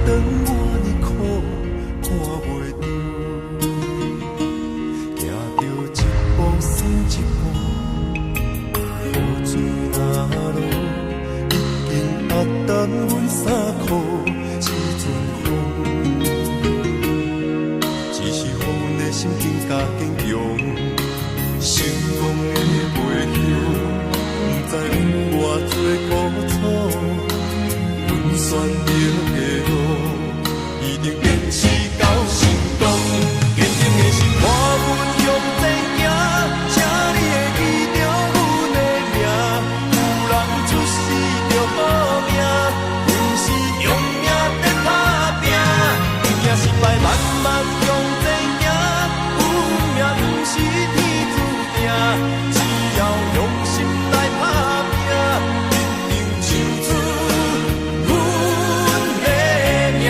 轉這呢苦，看袂著。行著一步算一步，雨水若落，已經壓淡阮衫褲，這陣風，只是予阮的心更加堅強。成功的背後，不知有偌濟苦楚，阮選著的路，一定堅持到成功。堅定的心伴阮向前行，請你會記著阮的名。有人出世就好命，阮是用命在打拼，毋驚失敗，慢慢向前行。運命毋是天注定，只要用心來打拼，一定唱出阮的名。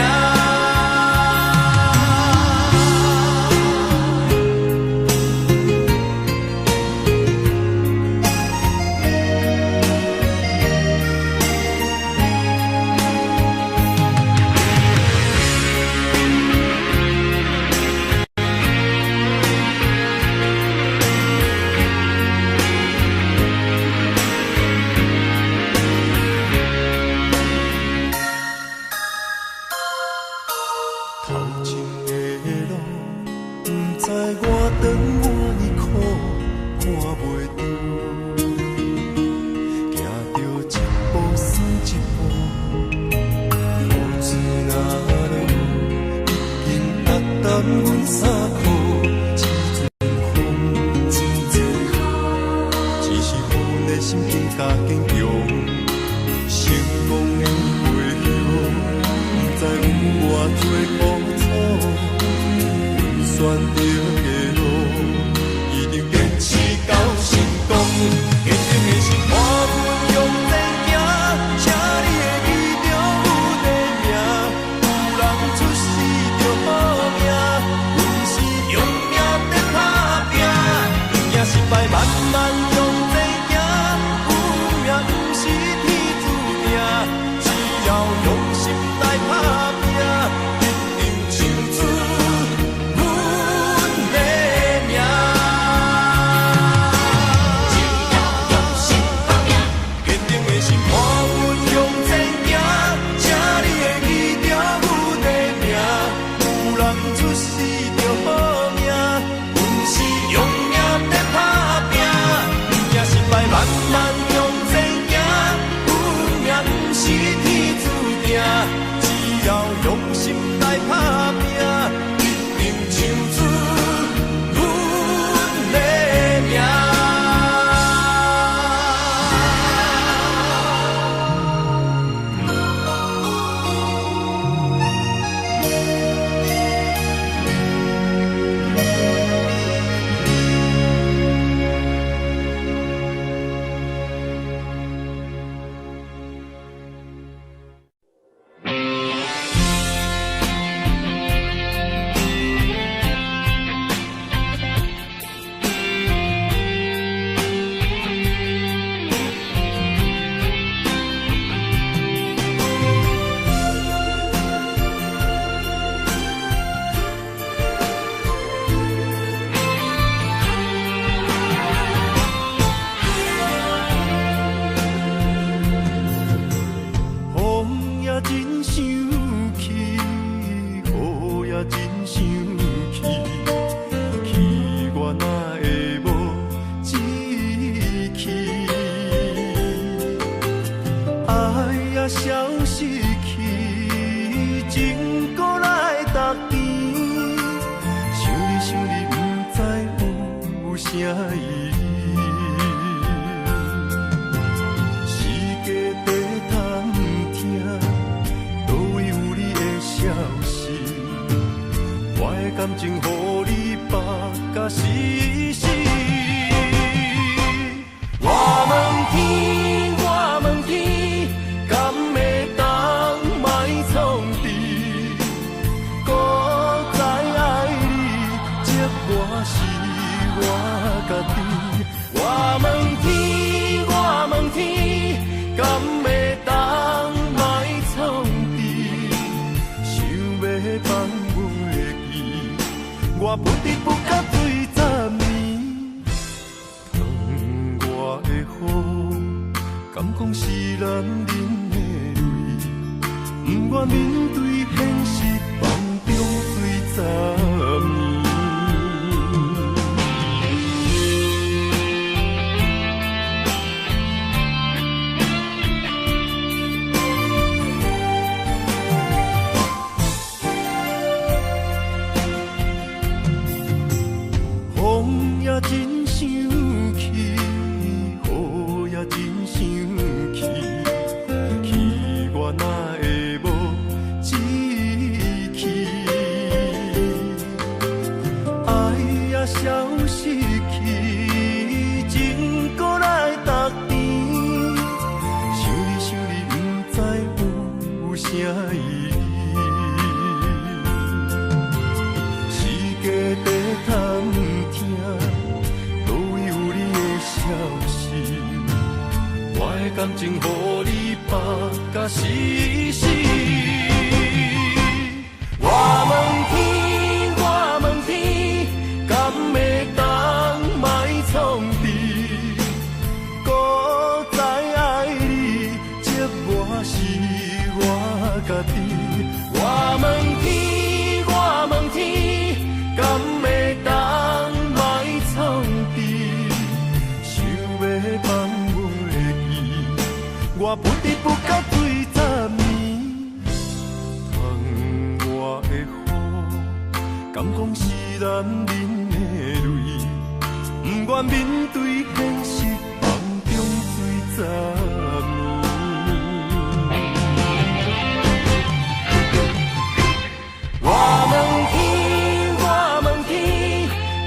頭前的路，不知我轉這呢苦，看袂著。行著一步算一步，雨水若落，已經壓淡阮衫褲，這陣風，只是予阮的心更加堅強。成功的背後，不知有偌濟苦楚，阮選著的路，一定堅持到成功。堅定的心伴阮向前行，請你會記著阮的名。有人出世就好命，阮是用命在打拼，毋驚失敗，慢慢向前行。運命毋是天注定，只要用心來打拼，一定唱出阮的名。只要用心打拼，堅定的心伴阮向前行，請你會記著阮的名。有人出世就好命，阮是用命在打拼，毋驚失敗，慢慢向前行。運命毋是天注定，只要用心來打拼，一定唱出阮的名。風也真生氣，雨也真生氣，氣我哪會無志氣？愛也消失去，情閣來逐甜。想你想你，不知有啥意義。世界在探聽，佗位有你的消息？我的感情予你縛甲死死。我問天，我問天，敢會當莫創治？閣再愛你，這我是我家己。我問天，我問天，敢會當莫創治？講是男人的淚，不願面對現實，夢中醉十暝。風也真生氣，雨也真生氣，氣我哪會無志氣？愛也消失去，情閣來逐甜。想你想你，不知有啥意義。世界在探聽，佗位有你的消息？我的感情予你縛甲死死。我問天，我問天，敢會當莫創治？搁再愛你，折磨是我家己。我問天，我問天，敢會當莫創治？想欲放袂記，我不知不覺醉十暝。窗外的雨，敢講是男人的淚？不願面對現實，夢中醉十暝。我問天，我問天，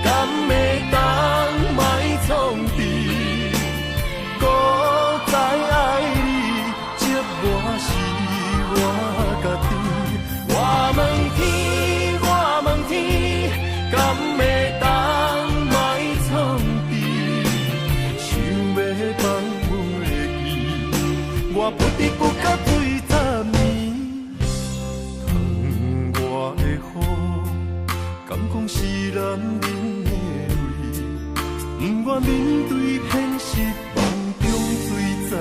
敢會當莫創治？搁再愛你，折磨是我家己。我問天，我問天，敢會當莫創治？想欲放袂記，我不知不覺醉十暝。窗外的雨，敢講是男人的淚？不願面對現實，夢中醉十暝。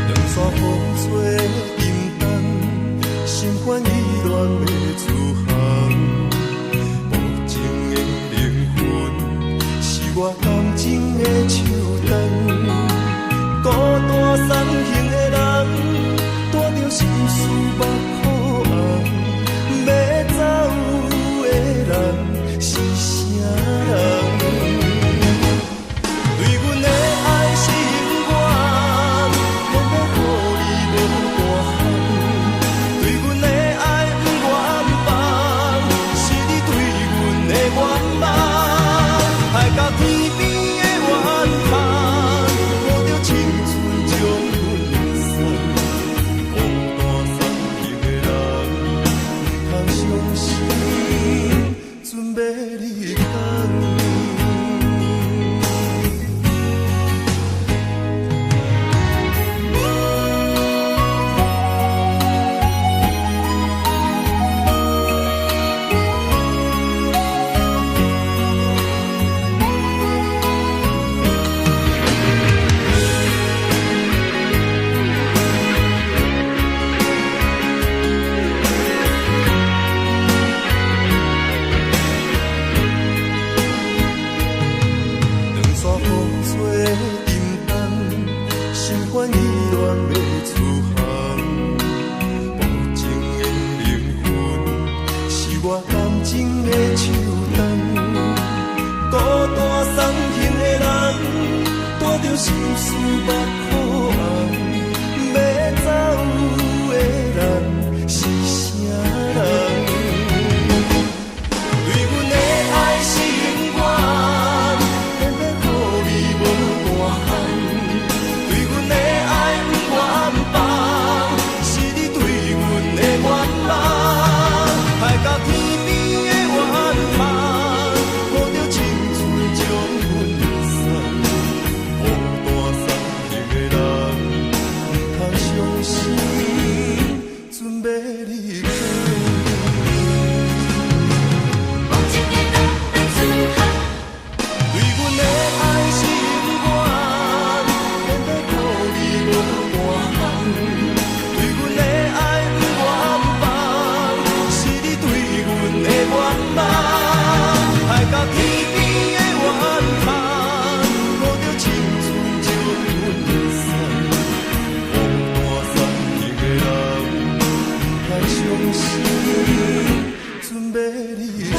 兩山風吹沉重，心煩意亂欲出航。無情的靈魂，是我感情的樹洞。孤單送行的人，帶著心事目苦紅。欲走的人是啥人？對阮的愛是永遠，免欲予你無大項。對阮的愛不願放，是你對阮的願望。海角天邊的怨叹，抱著青春將阮送。孤單送行的人，毋通傷心，准欲離港。兩山風吹沉重，心煩意亂欲出航。無情的靈魂，是我感情的樹洞。孤單送行的人，帶著心事目苦红，欲走的人是啥人？對阮的愛是永遠，偏偏予你無大項。對阮的愛不願放，是你對阮的願望。海角天邊的願望，抱著青春將阮送。孤單送行的人，毋通傷心，準欲離開。無情的人欲出航。對阮的愛是永遠，偏偏予你無大項。對阮的愛不願放，是你對阮的願望。海角天邊的願望，抱著青春將阮送。孤單送行的人，毋通傷心，準欲離開。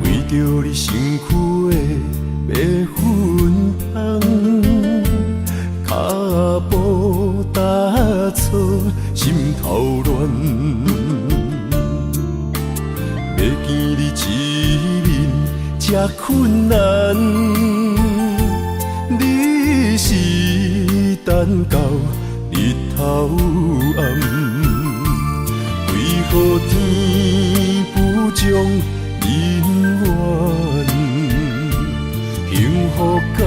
為著你身軀的白粉香，跤步踏錯，心頭亂。欲見你一面這困難，你是等到日頭暗，為何天不將姻緣，幸福佮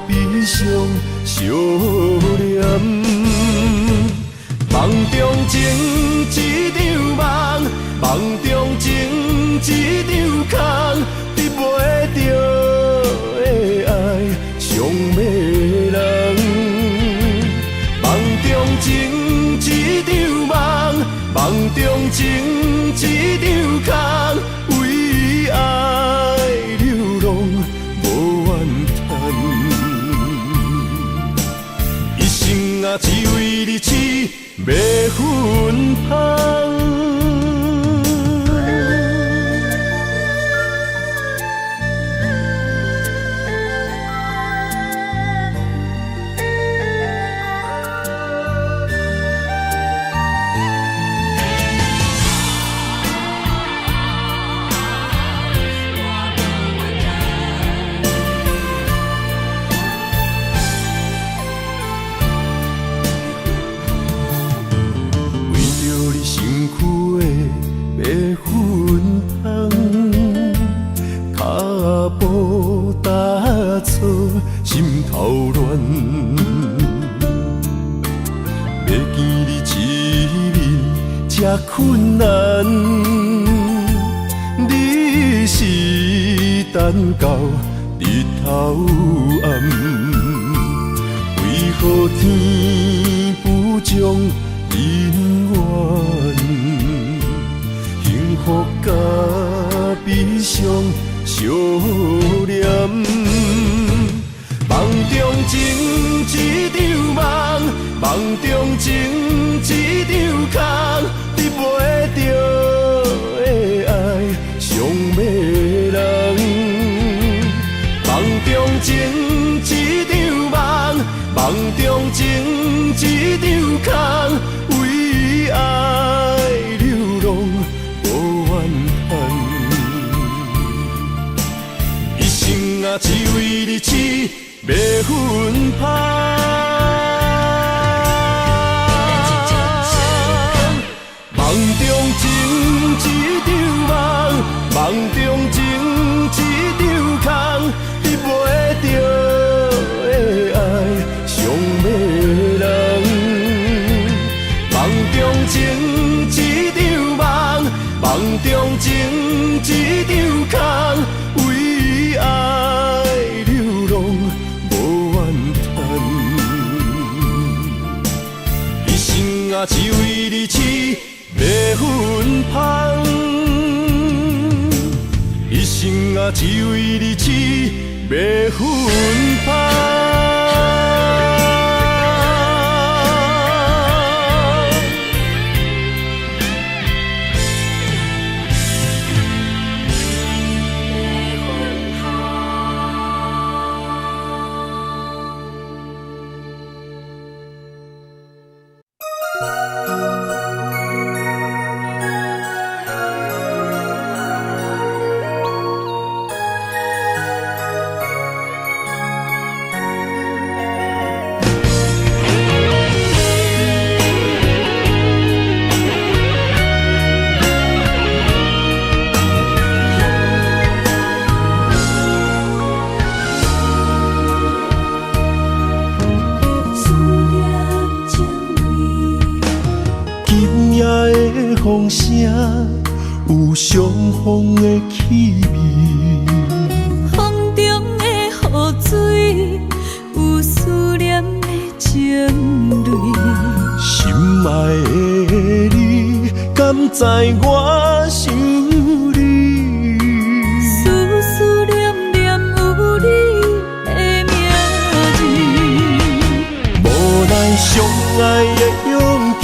悲傷相連。夢中情一場夢，夢中情一場空，得袂著的愛傷迷人。夢中情一場夢，夢中情一場空，為愛流浪無怨嘆。一生啊，只為你痴迷芬芳。為著你身軀的白粉香，跤步踏錯，心頭亂。欲見你一面這困難，你是等到日頭暗，為何天不將姻緣，幸福佮悲傷相連。夢中情一場夢，夢中情一場空，得袂著的愛傷迷人。夢中情一場夢，夢中情一場空，為愛流浪無白芬芳。梦中情一场梦，梦中情一场空，得袂著的爱伤迷人。梦中情一场梦，梦中情一场空，为爱流浪无怨叹。一生啊，只为你痴白芬芳，一生啊，只为你痴白芬芳。思念情泪。今夜的风声有伤风的气味，风中的雨水有思念的情泪。心爱的你，敢知我想你？思思念念有你的名字。无奈相爱的勇气，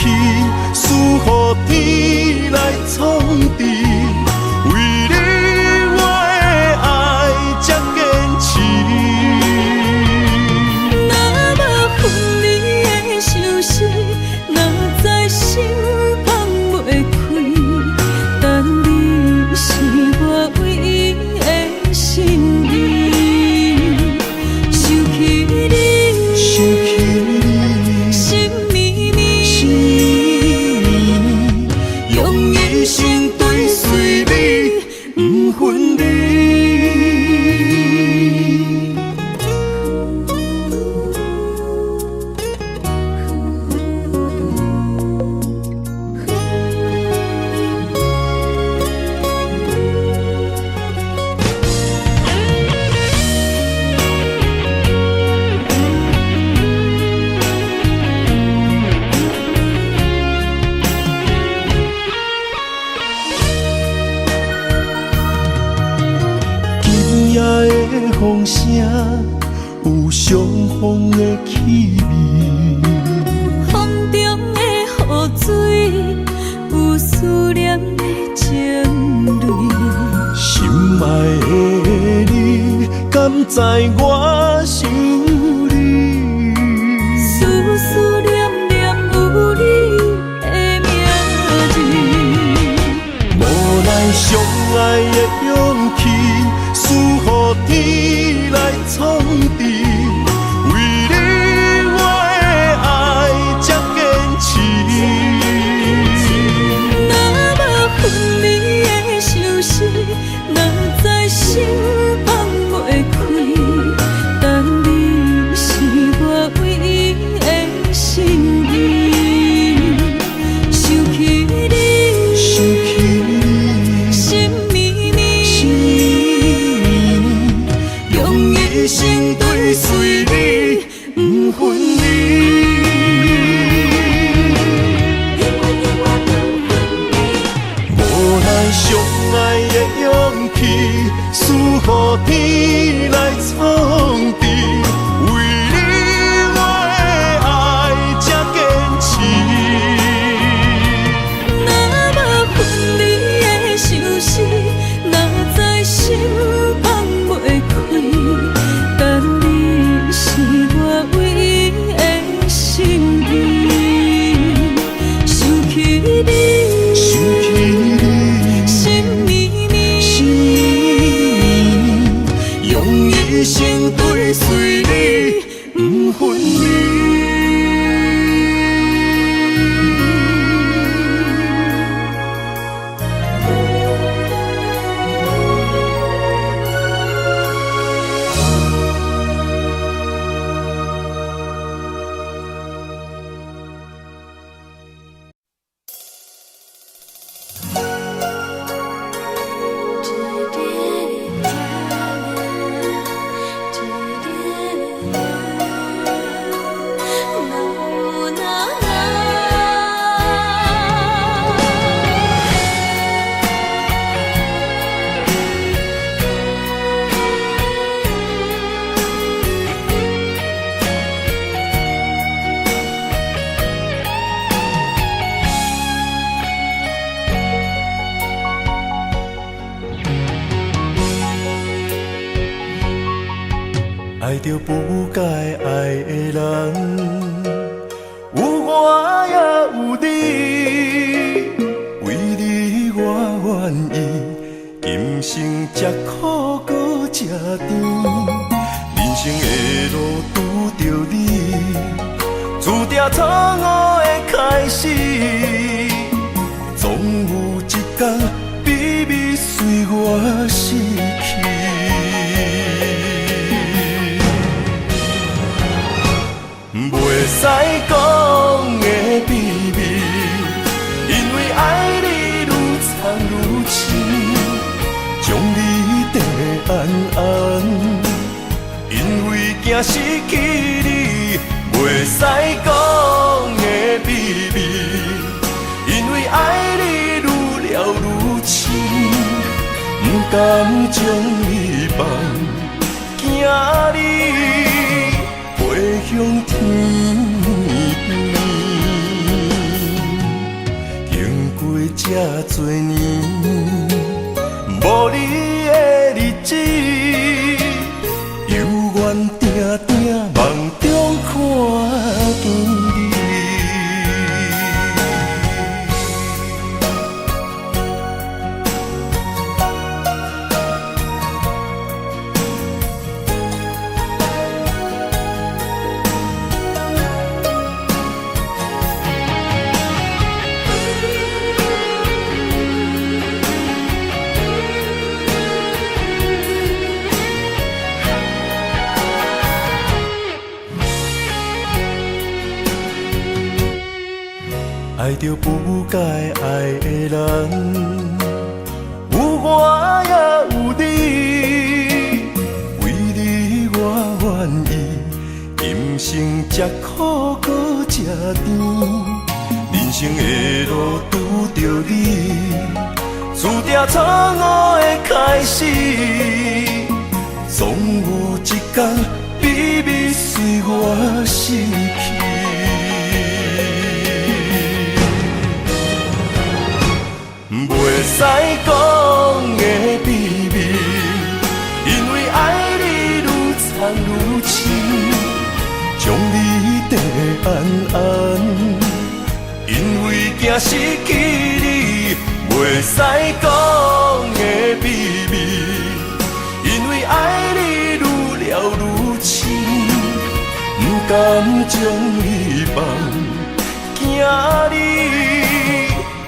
输予天来创治。为你我的爱这坚持。若无分离的相思，哪知心放袂开。但你是我唯一的心意。想起你，想起你，心绵绵，心绵绵，用一生追随你，不分离。今夜的风声有伤风的气味，风中的雨水有思念的情泪。心爱的你，敢知我想你？思思念念有你的名字。无奈相爱的勇气，输予天来创治。为你我的爱这坚持。若无分离的相思，哪知心放袂开。但你是我唯一的心意。想起你，想起你，心绵绵，心绵绵，用一生追随你，不分离。永远永远不分离。无奈相爱的勇气，输予天来创治。为你我的爱这坚持。若无分离的相思，哪知心放袂开。但你是我唯一的心意。想起你，想起你，心绵绵，心绵绵，用一生追愛著不該愛的人，有我也有你，為你我願意，今生吃苦閣吃甜，人生的路拄著你，注定錯誤的開始，總有一天美美隨我死去。袂使講的秘密，因為愛你愈藏愈深，將你定安安。因為驚失去你，袂使講的秘密，因為愛你愈了愈深，不甘將你放，驚你飛向天邊。經過這多年，無你的日子，猶原定定夢中看見你。愛著不該愛的人，有我也有你，為你我願意，今生吃苦閣吃甜，人生的路拄著你，注定錯誤的開始，總有一天美美隨我死去。袂使講的秘密，因為愛你愈藏愈深，將你定安安。因為驚失去你，袂使講的秘密，因為愛你愈了愈深，不甘將你放，驚你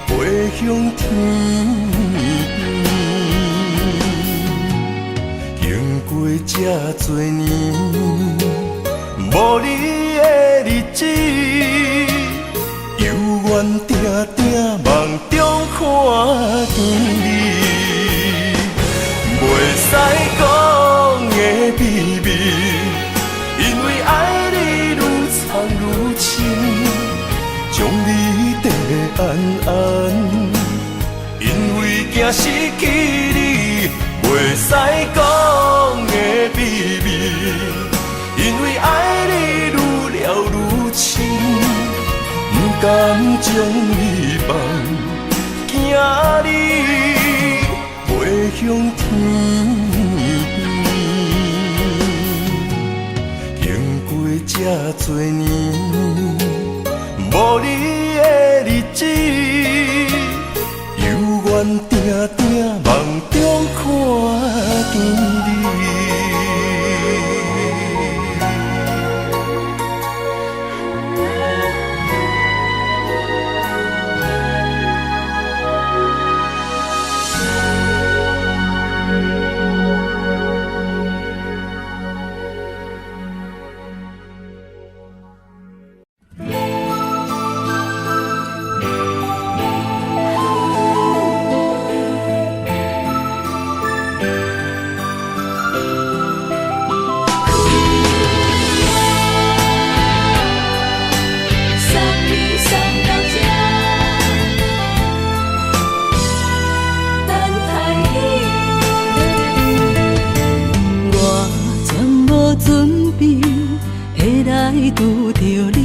飛向天邊。經過這多年，無你的日子，猶原定定夢中看見你。袂使講的秘密，因為愛你愈藏愈深，將你定安安。因為驚失去你，袂使講的秘密，因為愛你愈了愈深，不甘將你放，驚你飛向天邊。經過這多年，無你的日子，猶原定定夢中看見你。送你送到這，等待你。我全無準備會來拄著你，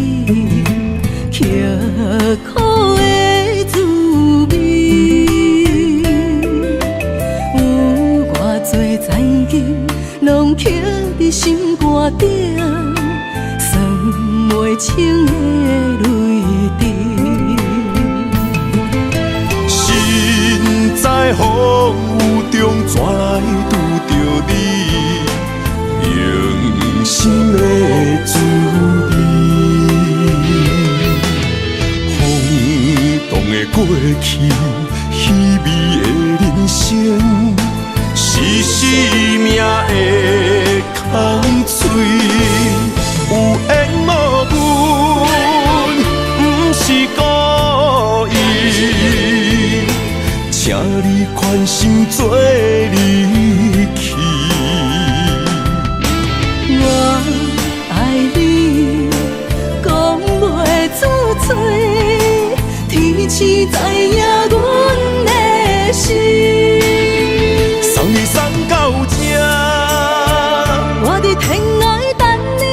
刻苦的滋味。有偌濟残忍，攏刻佇心肝。頂，算袂清的淚滴。身在風雨中，怎來拄著你？用心的滋味。風動的過去，稀微的人生，是生命的空喙。有緣無分，毋是故意，請你寬心做離去。我愛你，講袂出嘴，天時知影阮的心。送你送到這，我佇天涯等你，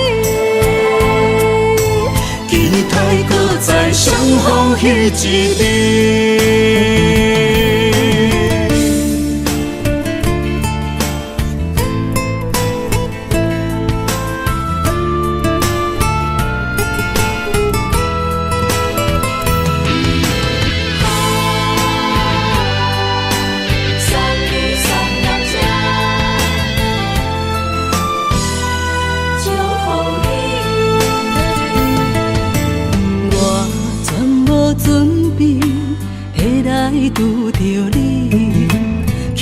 期待閣再相逢彼一日。送你送到這，祝福你。我全無準備會來拄著你，刻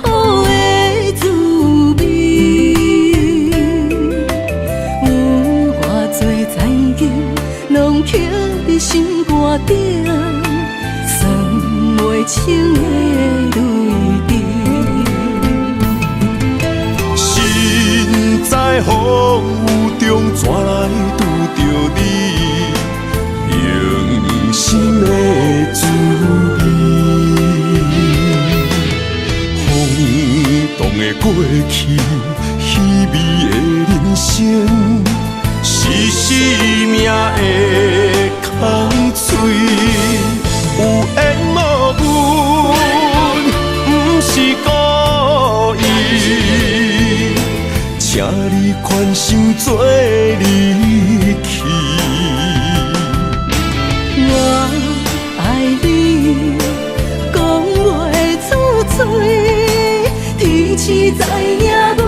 苦的滋味。有偌濟殘忍，攏刻佇心肝頂，算袂清的淚滴。身在風雨中，怎來拄著你？用心的滋味。風動的過去，稀微的人生，是生命的空喙。有緣無分，毋是故意，請你寬心做離去。我愛你，講袂出嘴，天時知影阮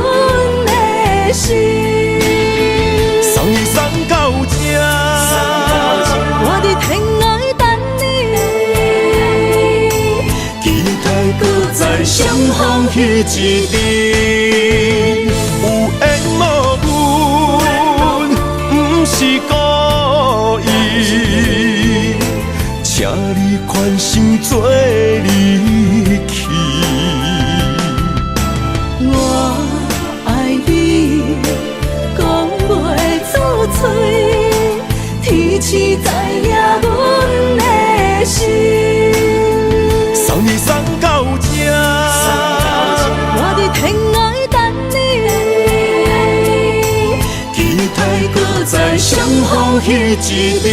的心。送你送到這，我佇天涯等你，期待閣再相逢彼一日。有緣無分，毋是故意，請你寬心做離去。我愛你，講袂出嘴，天時知影阮的心。送你送到這，我佇天涯等你，期待閣再相逢彼一日。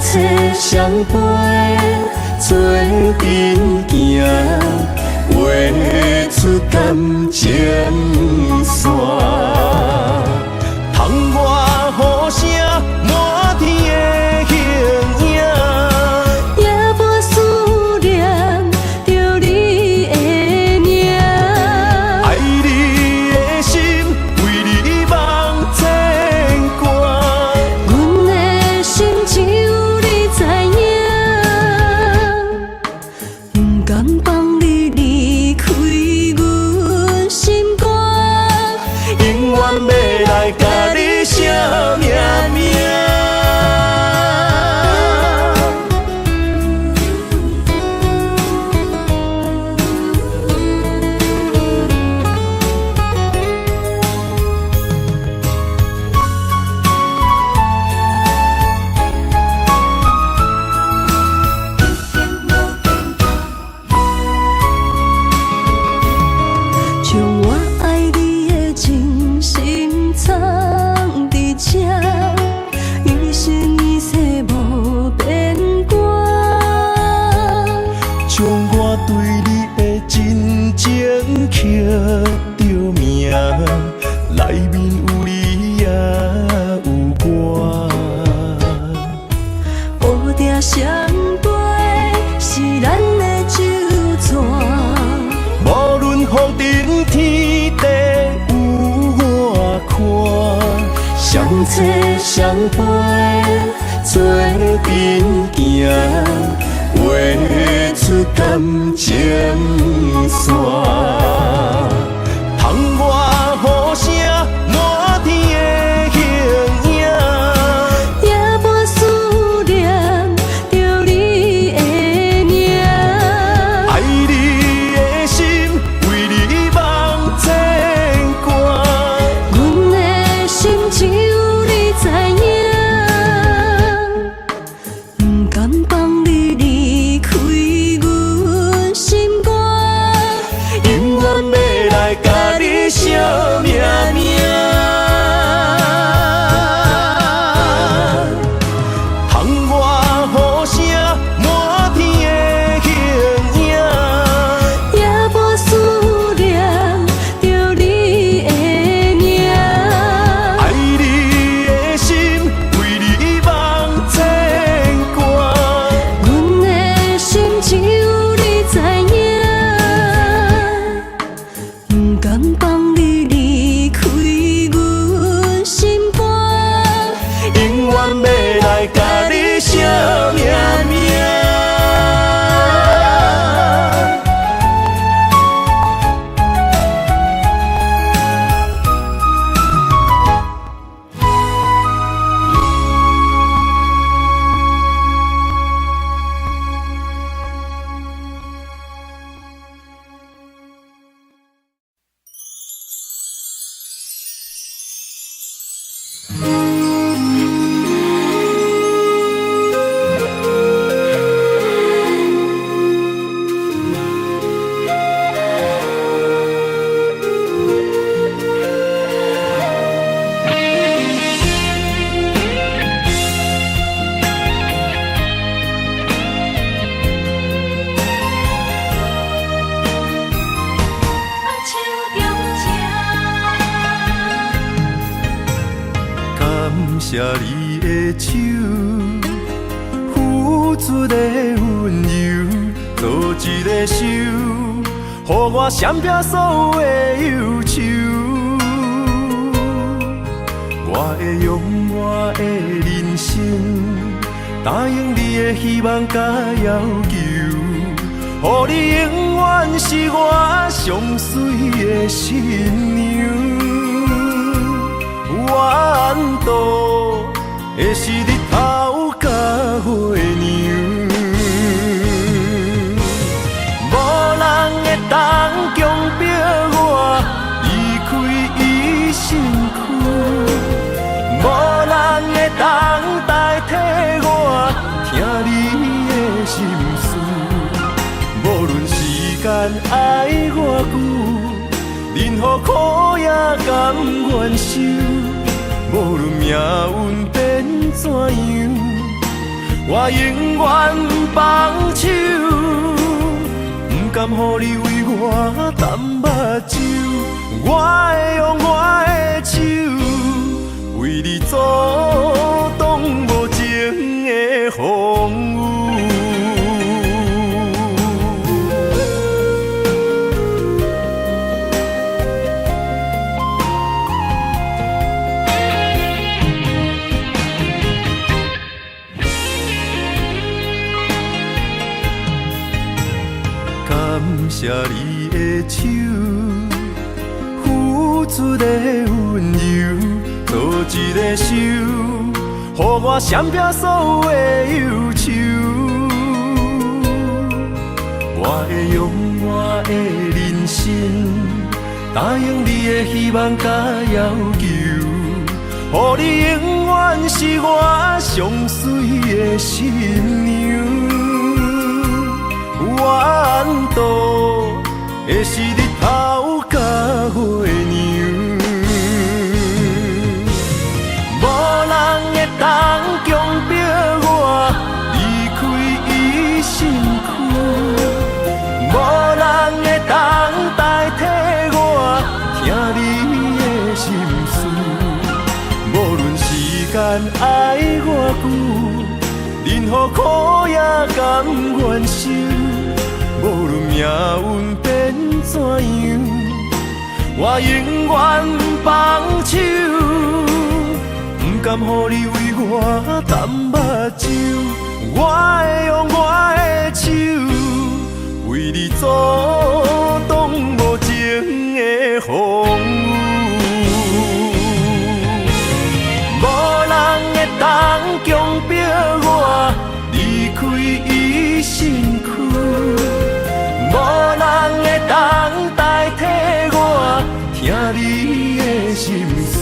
册相陪，做阵行，画出感情线。窗外雨声，满天的形影。也无思念著你的名。爱你的心，为你梦牵挂。阮的心只有你知影，不甘放你离开阮心肝。永远欲来共你写命名。将我愛你的真心藏佇這，一生一世無變卦。將我對你的真情刻著名，內面有你也有我。烏定相陪是咱的酒泉。無論風塵天地有偌寬，相冊相陪做陣行，畫出感情線。窗外雨聲，滿天的形影。也無思念著你的名。愛你的心，為你夢牽掛。阮的心只有你知影，不甘放你離開阮心肝。永遠欲來共你寫命名。窗外雨聲，滿天的形影。也無思念著你的名。愛你的心，為你夢牽掛。阮的心只有你知影，不甘放你離開阮心肝。永遠欲來共你寫命名。感謝你的手，付出的溫柔，做一个手，予我閃避所有的憂愁。我會用我的人生，答應你的希望佮要求，予你永遠是我上媠的新娘。我怨度的是日頭佮月娘，無人會當強迫我離開伊身軀，無人會當代替我聽你的心事。無論時間愛偌久，任何苦也甘願受。無論命運變怎樣，我我永遠放手，毋甘予你為我澹目睭，我會用我的手，為你阻擋無情的風雨。感謝你的手，付出的溫柔，做一个手，予我閃避所有的憂愁。我會用我的人生，答應你的希望佮要求，予你永遠是我上媠的新娘。我怨妒的是日頭佮月娘，無人會當強迫我離開伊身軀，無人會當代替我聽你的心事。無論時間愛偌久，任何苦也甘願受。無論命運變怎樣，我永遠放手，毋甘予你為我澹目睭，我會用我的手，為你阻擋無情的風雨。無人會當強迫我離開伊身軀，無人會當代替我聽你的心事。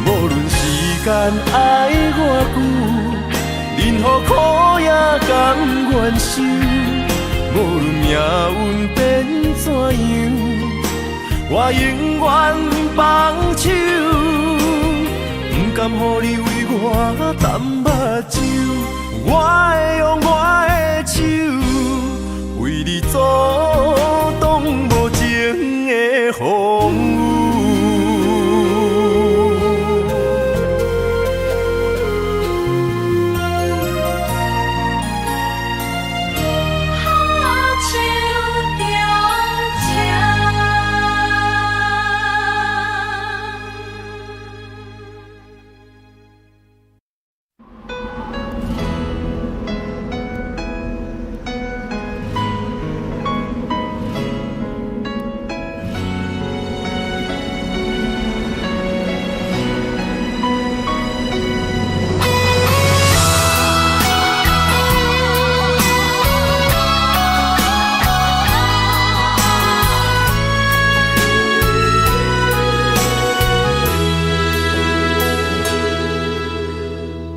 無論時間愛偌久，任何苦也甘願受。無論命運變怎樣，我永遠放手，毋甘予你為我澹目睭，我會用我的手，為你阻擋無情的風雨。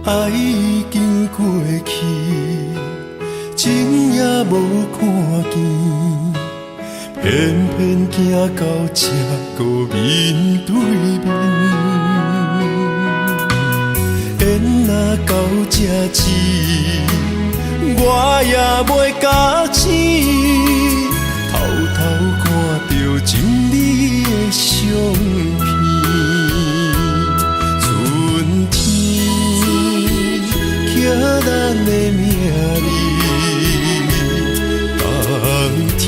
愛已經過去，情也無看見，偏偏行到這閣面對面。緣若到這止，我也袂覺醒，偷偷看著真美的相片。春天刻咱的名字，冬天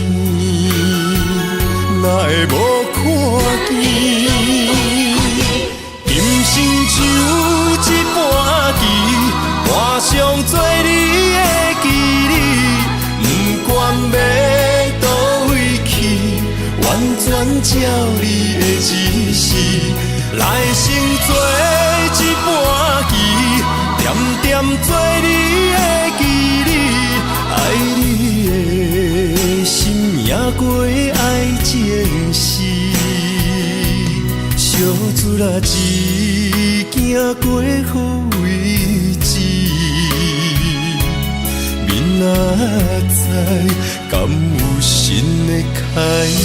哪会無看見？今生像一盤棋，盤上做你的棋子，不管欲佗位去，完全照你的指示，來生做一盤棋。恬恬做你的棋子，愛你的心贏過愛情時，相撮仔一行過好位置，明仔载敢有新的開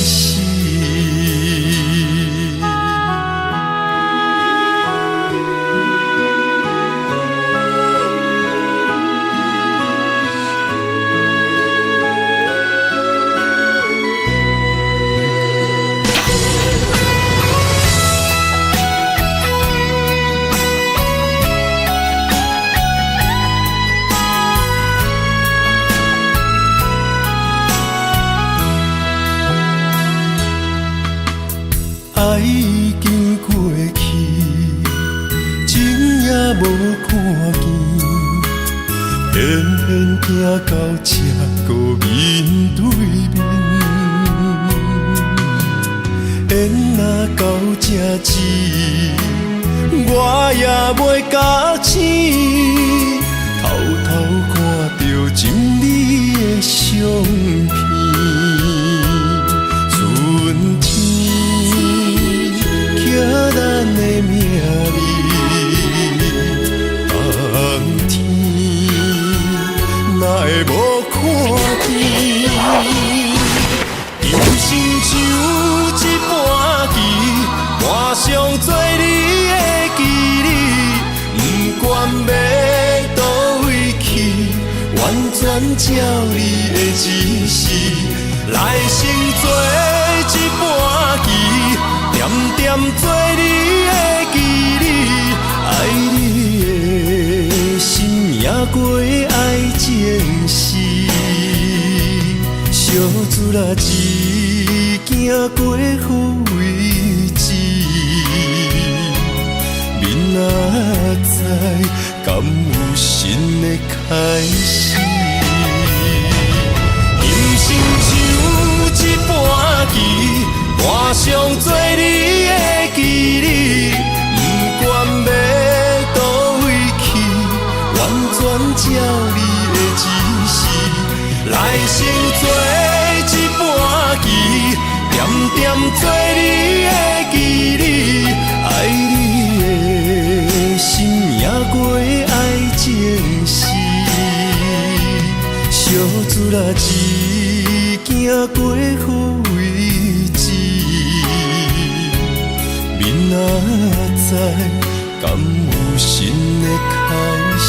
始？無看見，偏偏行到這閣面對面。緣若到這止，我也袂覺醒，偷偷看著真美的相片。春天刻咱的名字，冬天哪會無看見？人生像一盤棋，盤上做你的棋子，不管欲佗位去，完全照你的指示。來生做一盤棋，點點做你的棋子，愛你的心贏過愛前世。相思啊，只驚過予位置，明仔載敢有新的開始？人生像一盤棋，盤上做你的棋子，不管欲佗位去，完全照你的指示。來生做一盤棋，點點做你的棋子，愛你的心贏過愛前世。相思啊，只驚過予位置，明仔載敢有新的開始？